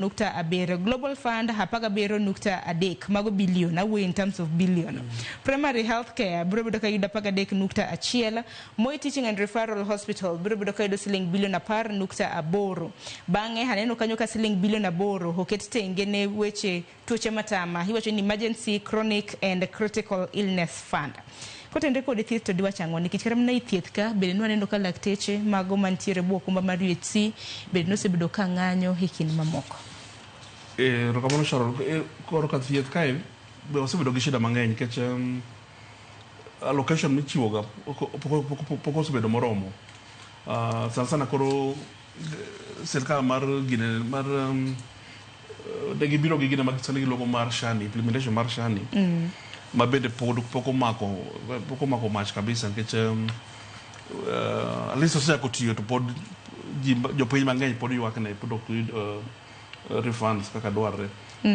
Nukta abiriyo. Global Fund 17.3, mago billion, awuoyo in terms of billion. Primary health care biro bedo ka yudo 13.1. Moi Teaching and Referral Hospital biro bedo ka yudo siling bilion 10.8. Bang'e aneno kanyo ka siling bilion 8 oket tenge ne weche tuoche matama, iwacho ni Emergency Chronic and Critical Illness Fund. Kotenre kod thieth to diwach ang'o? Nikech kata mana e thieth ka bende nwaneno ka lakteche mago mantiere bwo okumba mar UHC bende nosebedo ka ng'anyo e kind mamoko. Erokamano Sharon. Korka thieth kae be wasebedo gi shida mang'eny nikech allocation michiwoga pok osebedo moromo. Sana sana koro sirkal mar gine mar ne gibiro gi gine ma sani giluongo mar SHA ni, implementation mar SHA ni ma bende pod pok omako mach kabisa nikech at least osechako tiyo to pod ji, jopiny mang'eny pod ywak ne pod ok yud refunds kaka dwarre.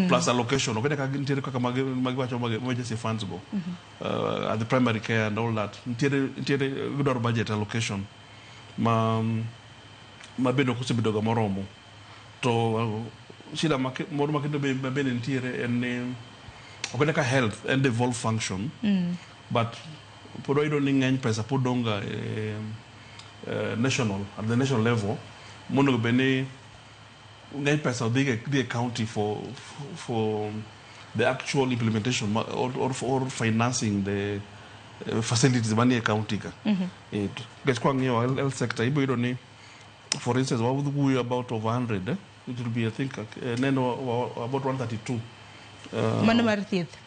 Plus allocation ok kaka nitiere kaka magiwacho mag emergency funds go at the primary care and all that, nitiere gidwaro budget allocation ma bende ok osebedo ga moromo. To shida moro makendo ma bende nitiere en ni ok ka health en devolved function, but pod wayudo ni ng'eny pesa pod dong' ga e national at the national level monego bed ni ng'eny pesa dhi e county for the actual implementation or financing the facilities manie county ka. Nikech kwang'iyo health sector, ibiro yudo ni, for instance, wawuoyo about over 100, eh? It will be, I think, neno about 132. Mano mar thieth.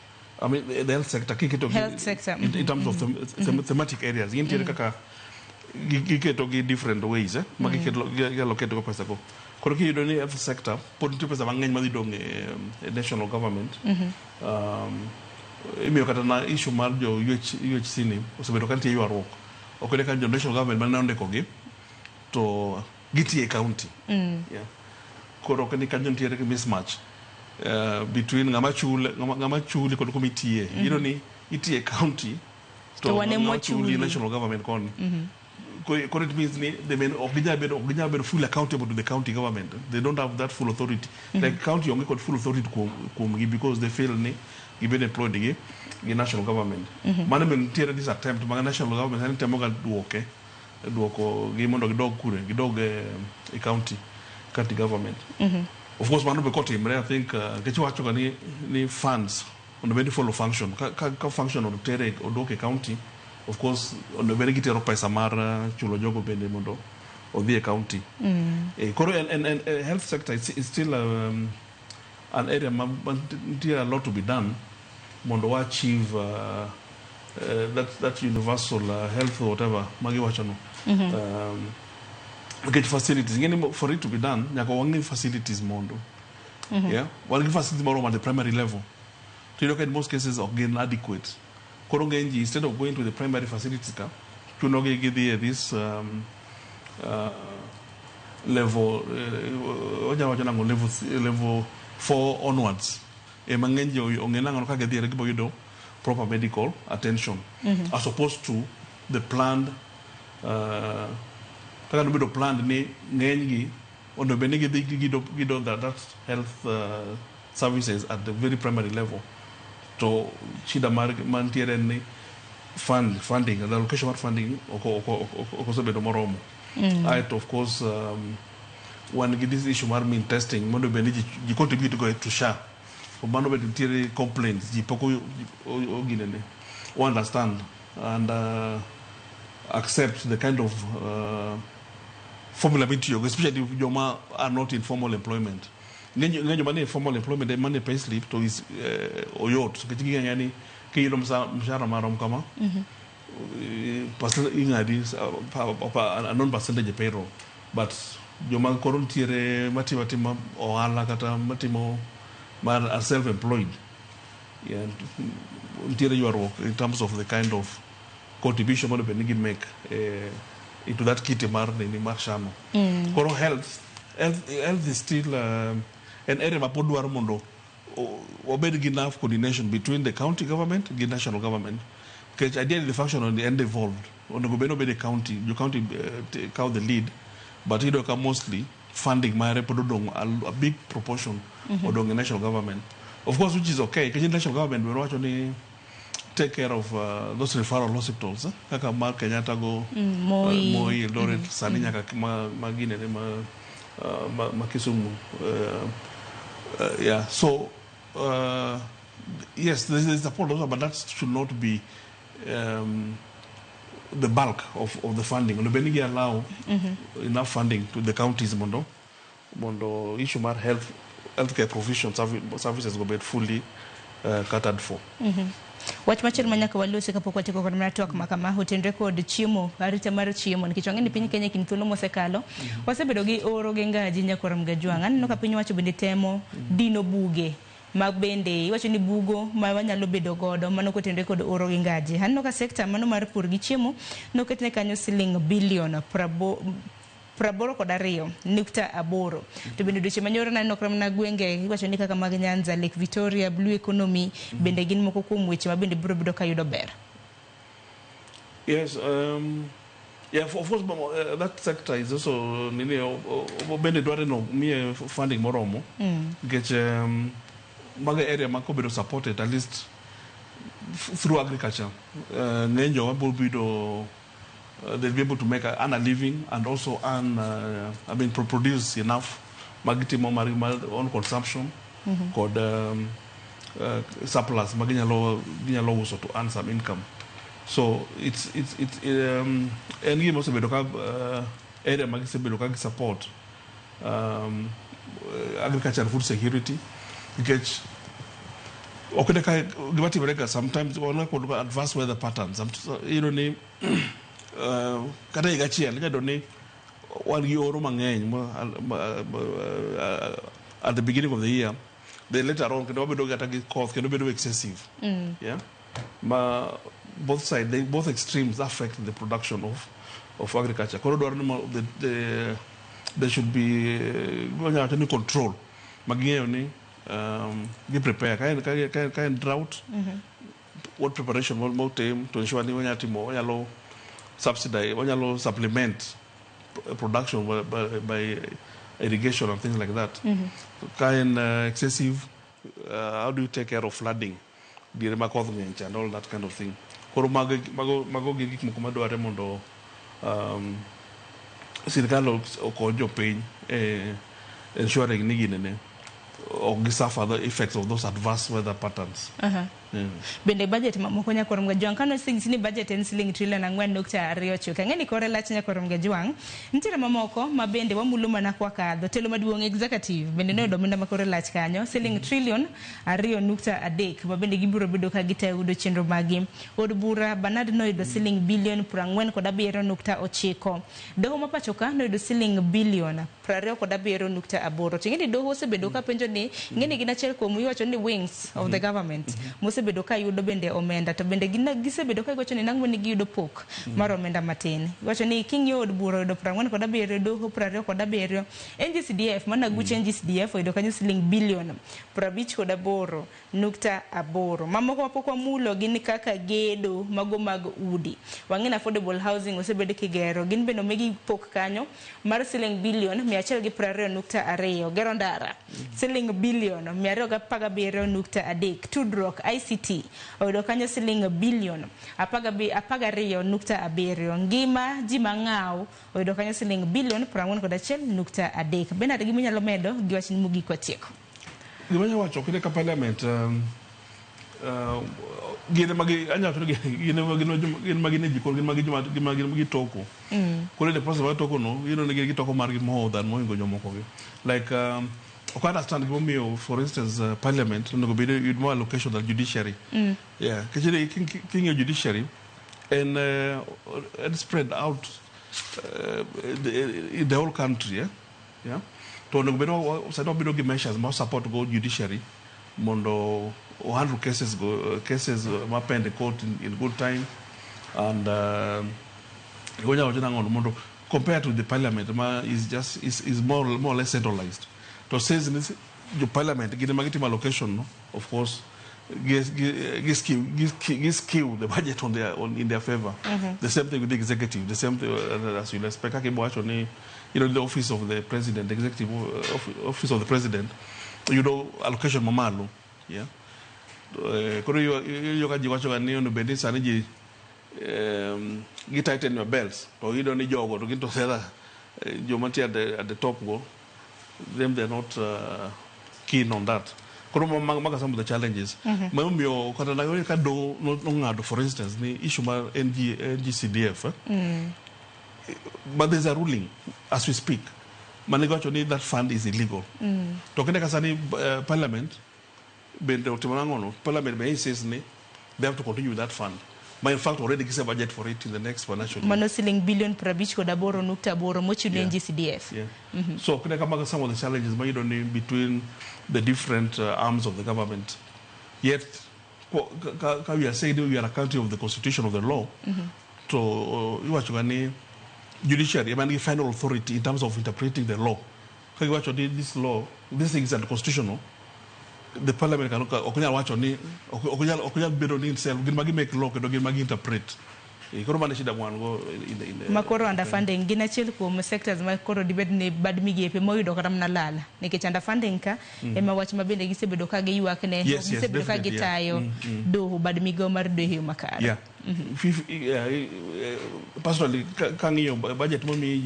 I mean, the health sector kiketo Health sector, in terms of thematic areas gintiere kaka giketo gi different ways, eh, ma giketo gi allocate go pesa go. Koro kiyudo ni health sector pod nitie pesa mang'eny madhi dong' e national government. Imiyo kata na issue mar jo UHC ni osebedo ka nitie ywaruok. Ok ne ka jo national government mane ondikogi to gitiyo e county. Yeah. Koro ok ni kanyo nitiere gi mismatch between ng'ama chuli kod kuma itiye. Iyudo ni itiye e county To wan ema ng'ama chuli wachuli. National government koni. Koro it means ni they may ok ginyal bedo fully accountable to the county government. They don't have that full authority. Like county onge kod full authority kuom gi because they feel ni gibed employed gi national government. Mano be nitiere this attempt mag national government sani temo ga duoko gi mondo gidog kure, gidog e county government. Of course, mano be kotimre, I think nikech wacho ga ni funds onego bed ni follow function. Ka function otere odwok e county, of course onego bed ni gitero pesa mar chulo jogo bende mondo odhi e county. Koro en health sector is still an area ma nitie a lot to be done mondo wa achieve that universal health or whatever magiwacho no. Nikech facilities ing'e ni for it to be done nyaka wang'i facilities mondo, yeah, wan gi facilities moromo at the primary level, to iyudo ka in most cases ok gin adequate. Koro ng'eny ji, instead of going to the primary facilities, ka chunogi gidhi e this level, wanyalo wacho nang'o, level 4 onwards ema ng'eny ji ong'e nang'o ka gidhi gibo yudo proper medical attention as opposed to the planned, kaka nobedo planned ni ng'eny gi onego bed ni gidhi giyudo that health services at the very primary level. To shida mar mantiere en ni funding, the allocation mar funding ok osebedo moromo. Aeto of course wan gi this issue mar mean testing mondo bed ni ji contribute go to SHA. To mano bende nitiere complaints, ji pok oginene o understand and accept the kind of formula mitiyogo, especially joma are not in formal employment. Ng'eny joma nie formal employment ema nie pay slip to is oyot nikech ging'eyo ni kiyudo mshahara marom kama, ing'adi a non percentage e payroll, but joma koro nitiere matimo atima ohala kata matimo mar are self employed, yeah, nitiere ywaruok in terms of the kind of contribution mondo bed ni gi make into that kitty mar nini mar SHA no. Koro health is still an area ma pod dwaro mondo wabed gi enough coordination between the county government gi national government, nikech ideally the function on the end devolved onego bed nobed e county, jo county kaw the lead, but iyudo ka mostly funding mare pod odong' a big proportion odong' e national government. Of course, which is okay, nikech national government bende wacho ni take care of those referral hospitals, eh? Kaka mar Kenyatta go, Moi. Moi, Eldoret, sani nyaka ma ginene ma Kisumu. Yeah, so yes, there is support also, but that should not be the bulk of the funding. Onego bed ni gi allow enough funding to the counties mondo issue mar healthcare provision services go bed fully catered for. Wach machielo ma nyaka walosi kapok watieko kod mana twak ma kama otenre kod chiemo, arita mar chiemo, nikech wang'e ni piny Kenya kind thuolo mosekalo wasebedo gi oro gi ngaji nyakwar Mgajwang'. Aneno ka piny owacho bende temo dino buge ma bende iwacho ni bugo ma wanyalo bedo godo mano kotenre kod oro gi ngaji. Aneno ka sekta mano mar pur gi chiemo noketne kanyo siling bilion 82.8. To bende dweche manyoro naneno kata mana gwenge iwacho ni kaka mag Nyanza, Lake Victoria, Blue Economy bende gin moko kuom weche ma bende biro bedo ka yudo ber. Yes, yeah, of course, that sector is also nini bende dware no miye funding moromo nikech mago area ma kobedo supported at least through agriculture, ng'eny jowa biro bedo they'll be able to make earn a living and also earn I mean produce enough magitimo mar own consumption kod surplus ma ginyalo uso to earn some income. So it's en gima osebedo ka area ma gisebedo ka gi support agriculture and food security, nikech ok ne ka gima timore ga sometimes wan kod adverse weather patterns. Iyudo ni kata higa achiel inyalo yudo ni wan gi oro mang'eny at the beginning of the year, then later on kendo wabedo kata gi koth kendo bedo excessive, yeah, ma both side they, both extremes affect the production of agriculture. Koro dwaro ni there should be wanyalo wacho ni control ma ging'eyo ni gi prepare ka en drought, what preparation motim to ensure ni wanyalo timo, wanyalo subsidize, wanyalo supplement production by irrigation and things like that. Ka en excessive, how do you take care of flooding diere ma koth ng'eny and all that kind of thing. Koro mago gin gik moko madwarre mondo sirikal okony jopiny e ensuring ni ginene ok gi suffer the effects of those adverse weather patterns. Bende budget mamoko, nyakwar Mgajwang', kano sing ni budget en siling trilion 4.29, ang'e ni kore lach. Nyakwar Mgajwang', nitiere mamoko ma bende wamulo mana kwa kadho. Telo maduong' executive bende noyudo omenda ma kore lach kanyo, siling trilion 2.3, ma bende gibiro bedo ka gitayo godo chenro magi. Od bura Bernard noyudo siling bilion 47.9. Doho ma pacho ka noyudo siling bilion 27.8. To ing'e ni doho osebedo ka penjo ni ing'e ni gin achiel kuom iwacho ni wings of the government mosebedo ka yudo bende omenda, to bende gin gisebedo ka giwacho ni nang'o ni giyudo pok mar omenda matin. Iwacho ni king'iyo od bura oyudo 47, doho 27, NGCDF mana guch NGCDF oyudo kanyo siling bilion 58.8. Mamoko mapok wamulo gin kaka gedo mago mag udi. Wang'e ni affordable housing osebed kigero, gin bende omigi pok kanyo mar siling bilion 120.2. Gero ndara siling bilion 217.3. Tudruok ICT oyudo kanyo siling bilion 12.7. Ngima ji mang'aw oyudo kanyo siling bilion 41.3. Bernard, gima inyalo medo gi wachni mogik watieko? Gima anyalo wacho kinde ka parliament gin ema anyalo wacho ni gin ema gin e jikon, gin ema gin gitoko. Koro the process mar toko no, iyudo ni gin gitoko margi more than mohingo jomoko gi. Like ok understand gimomiyo, for instance, parliament onego bed yud more allocation than judiciary. Yeah, nikech king'iyo judiciary en spread out in the whole country, eh? Yeah? To onego bed sani wabedo gi measures ma support go judiciary mondo o handle cases go, cases ma pend court in good time and wanyalo wacho nang'o mondo compared to the parliament ma is just is more or less centralized. To since ni jo parliament gin ema gitimo allocation no, of course gi skew the budget on their on, in their favor. The same thing with the executive, the same thing as you expect kaka ibo wacho ni You know, the office of the president, executive office of the president, yudo allocation mamalo. Yeah. Koro iyudo ka ji wacho ga ni onego bed ni sani ji gi tighten your belts, to iyudo ni jogo to gin to sera joma nitie at the top go, them, they're not keen on that. Koro maga some of the challenges momiyo kata na ka do nong'ado, for instance, ni issue mar NGCDF, eh? But there's a ruling as we speak mane giwacho ni that fund is illegal. To kinde ka sani parliament bende otimo nang'ono, parliament be insists ni they have to continue with that fund, ma in fact already gise budget for it in the next financial year. Mano siling bilion 58.8 mochiw ne NGCDF. Yeah. So kine kamago some of the challenges ma iyudo ni between the different arms of the government. Yet ka we are saying we are a country of the constitution, of the law, to iwacho ga ni judiciary ema nigi final authority in terms of interpreting the law. Ka giwacho ni this law, this thing is unconstitutional, the parliament cannot, ok nyal wacho ni ok nyal bedo ni itself gin ma gi make law kendo gin ma gi interpret. Koro mano e shida ma wan go in the Ma koro underfunding gin achiel kuom sectors ma koro dibed ni bad migepe moyudo kata mana lal, nikech underfunding ka ema wach ma bende gisebedo ka giywak ne gisebedo ka gitayo doho, bad migawo mar doho e yo makare. Yeah. Yeah, personally, kang'iyo budget momi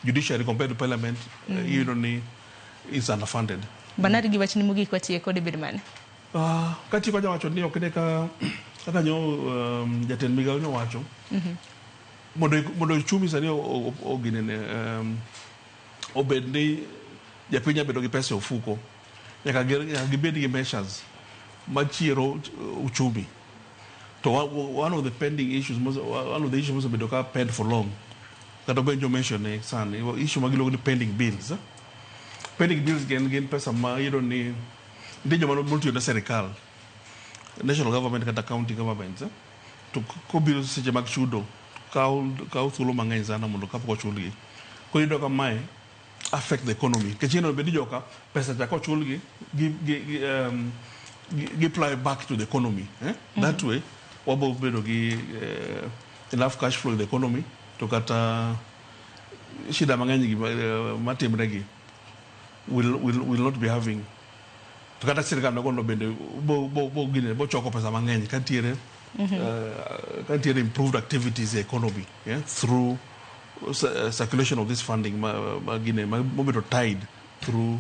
judiciary compared to parliament, iyudo ni is underfunded. Bernard, gi wachni mogik watieko dibed mane? Katieko, aja wacho ni ok ne ka kaka nyo jatend migawo nyowacho mondo uchumi sani oginene obed ni japiny bedo gi pesa e ofuko, nyaka gibed gi measures machiero uchumi. To one of the pending issues, one of the issues mosebedo ka pend for long, kata Benjo mention ne sani, issue ma giluongo ni pending bills, eh? Pending bills gin pesa ma iyudo ni nitie joma notiyo ne sirikal, national government kata county governments, eh? To kobiro seche mag chudo, kaw thuolo mang'eny sana mondo kapok ochulgi. Koro iyudo ka mae affect the economy, nikech ineno bed ni joka pesa cha kochulgi gi plow back to the economy, eh? That way wabo bedo gi enough cash flow in the economy, to kata shida mang'eny gi matimre gi will not be having, to kata sirikal nogono bende bo gine bo choko pesa mang'eny ka nitiere improved activities e economy, yeah? Through circulation of this funding ma gine ma mobedo tied through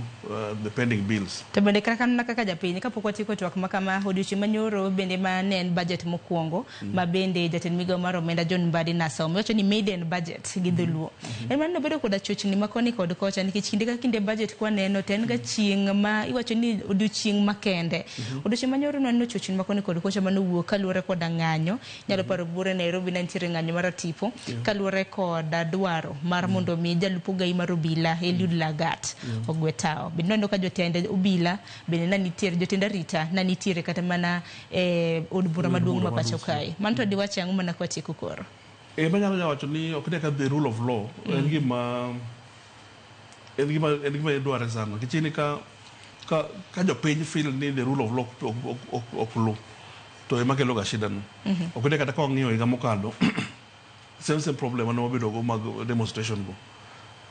the pending bills. To bende kata kamano, kaka japiny, kapok watieko twak ma kama, odiochieng' manyoro bende ma ne en budget mokwongo ma bende jatend migawo mar omenda John Mbadi nasomo, iwacho ni maiden budget gi dholuo, en mano nobedo koda chochni ma koni kod kocha, nikech kinde ka kinde budget kwaneno to en ga chieng' ma iwacho ni odiochieng' makende. Odiochieng' manyoro nwaneno chochni ma koni kod kocha manowuok kaluwore koda ng'anyo. Nyalo paro buore Nairobi ne nitiere ng'anyo mar tipo kaluwore koda dwaro mar mondo mi jalup ogai mar obila Eliud Lagat ogwe tao. Bende nwaneno ka jotend obila bende ne nitiere, jotend arita ne nitiere kata mana e od bura maduong' ma pacho kae. Mano to diwach ang'o mana kwatieko koro? E manyalo wacho ni ok ne ka the rule of law en gima idware sana, nikech ni ka jopiny feel ni the rule of law ok lu, to ema kelo ga shida no. Ok ne kata ka wang'iyo higa mokalo, same problem mane wabedo go mag demonstration go.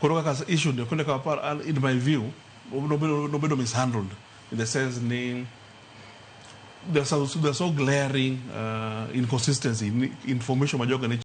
Koro kaka issue ni ok ne ka par, in my view nobedo mishandled in the sense ni there's so glaring inconsistency in information ma jogo ne